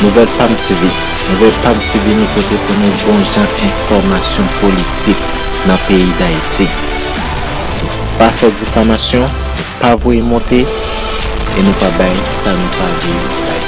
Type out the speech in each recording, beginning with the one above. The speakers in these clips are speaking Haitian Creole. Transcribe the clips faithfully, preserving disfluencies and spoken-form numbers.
Nouvèl Pam T V. Nouvèl Pam T V, nou pote pou nou bon jan enfòmasyon politik nan peyi Dayiti. Nou pa fè difamasyon, nou pa voye monte, e nou pa bay sa nou pa dwe bay.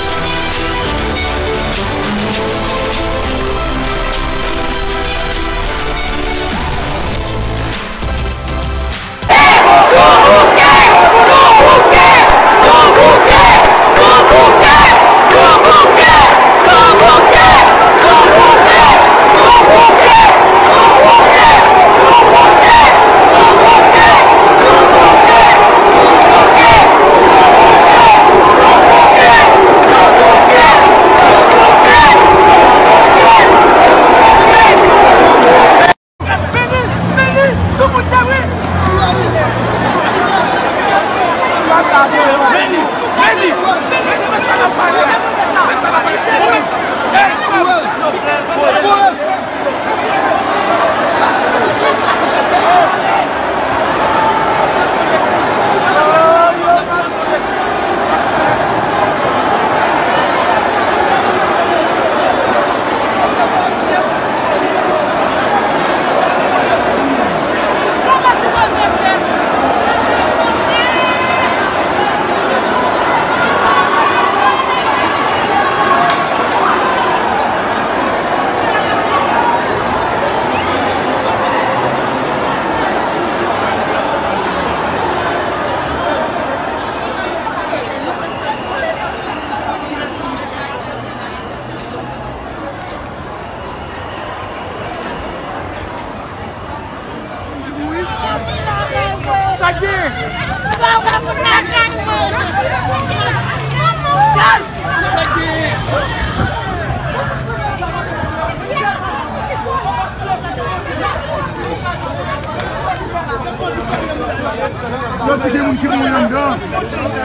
Yo di gen moun ki mouri anndan.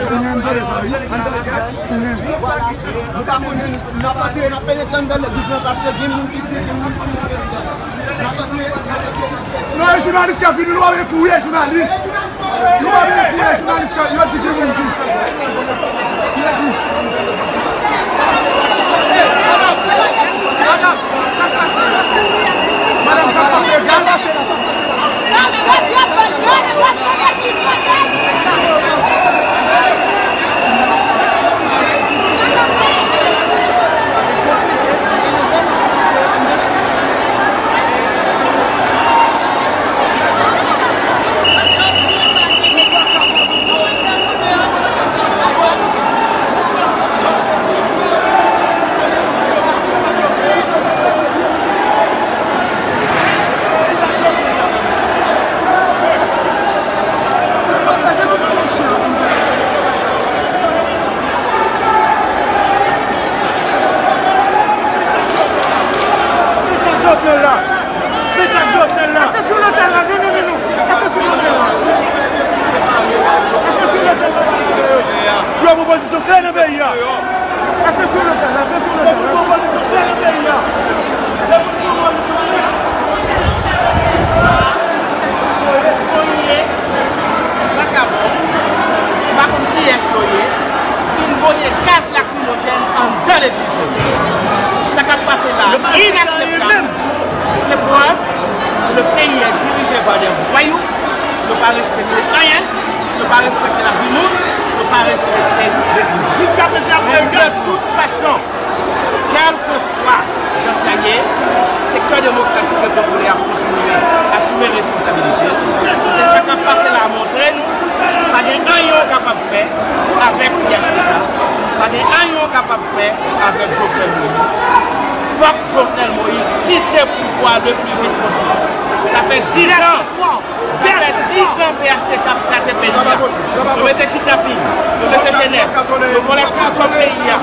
Gen anndan de sa, wi. Nou pa konn, n ap antre, n ap penetre anndan legliz lan, paske gen moun ki di, gen moun ki mouri anndan. N ap antre, n ap antre. Non, e jounalis k ap vini, nou pa vle kouri, e jounalis. Nou pa vle kouri, e jounalis k ap, yo di gen moun ki. Yo di. Madanm, sa k pase? Madanm, sa k pase? Gaz? Jovenel la. Men sa k Jovenel la. Atansyon lotèl la, non, non, non, non. Atansyon lotèl la. Atansyon lotèl la. Yo pran pozisyon klè nan peyi a. Atansyon lotèl la, atansyon lotèl la. Yo pran pozisyon klè nan peyi a. Yo pran pozisyon klè. Vakabon, m pa konn kiyès yo ye, fin voye gaz lakrimojèn anndan legliz lan. Sa k ap pase la a inakseptab. Se prèv le pays est dirigé par des voyous. Yo pa respekte anyen. Yo pa respekte lavi moun. Yo pa respekte legliz. Jiskaprezan, y ap fè gaz. De toute façon, kèlkeswa jan sa ye, sektè demokratik e popilè ap kontinye asime responsabilite l. E sa k ap pase la a montre nou, pa gen anyen w kapab fè avèk P H T K. Pa gen anyen w kapab fè avèk Jovenel Moïse. Fòk Jovenel Moïse kite pouvwa le pli vit posib. Sa fè diz an. Sa fè diz an P H T K ap kraze peyi a. Yo mete kidnapin, yo mete jenès, yo vòlè tout kòb peyi a.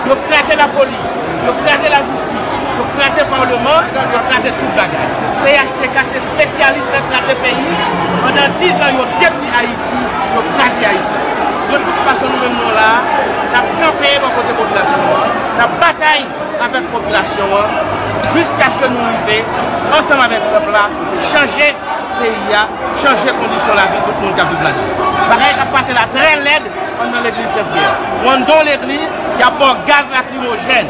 Yo kraze lapolis, yo kraze lajistis, yo kraze palman, yo kraze tout bagay. P H T K se espesyalis nan kraze peyi. Pandan diz an, yo detwi Ayiti, yo kraze Ayiti. De tout fason, nou menm nou la, n ap kanpe bò kote popilasyon an, n ap batay avèk popilasyon an, jiskaske nou rive, ansanm avèk pèp la, chanje peyi a, chanje kondisyon lavi tout moun k ap viv ladan l. Bagay k ap pase la trè lèd, Anndan legliz Sen Pyè. Ou anndan yon legliz, y ap ba w gaz lakrimojèn.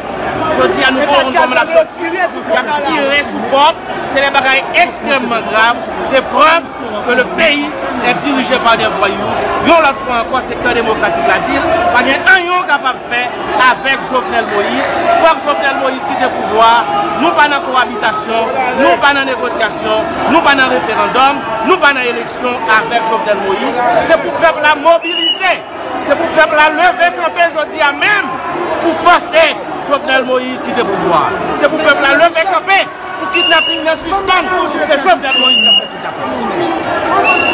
Jodi a, nou pa yon gòm l ap soti. Y ap tire sou pòt. Se de bagay ekstrèmman grav. Se prèv ke le peyi est dirigé par des voyous. Yon lòt fwa ankò, sektè demokratik la di l, pa gen anyen w kapab fè avèk Jovenel Moïse. Fòk Jovenel Moïse kite pouvwa a. Nou pa nan kowabitasyon, nou pa nan negosyasyon, nou pa nan referandòm, nou pa nan eleksyon avèk Jovenel Moïse. Se pou pèp la mobilize. Se pou pèp la leve kanpe jodi a menm pou fòse Jovenel Moïse kite pouvwa a. Se pou pèp la leve kanpe pou kidnaping nan sispann. Se Jovenel Moïse k ap fè kidnaping.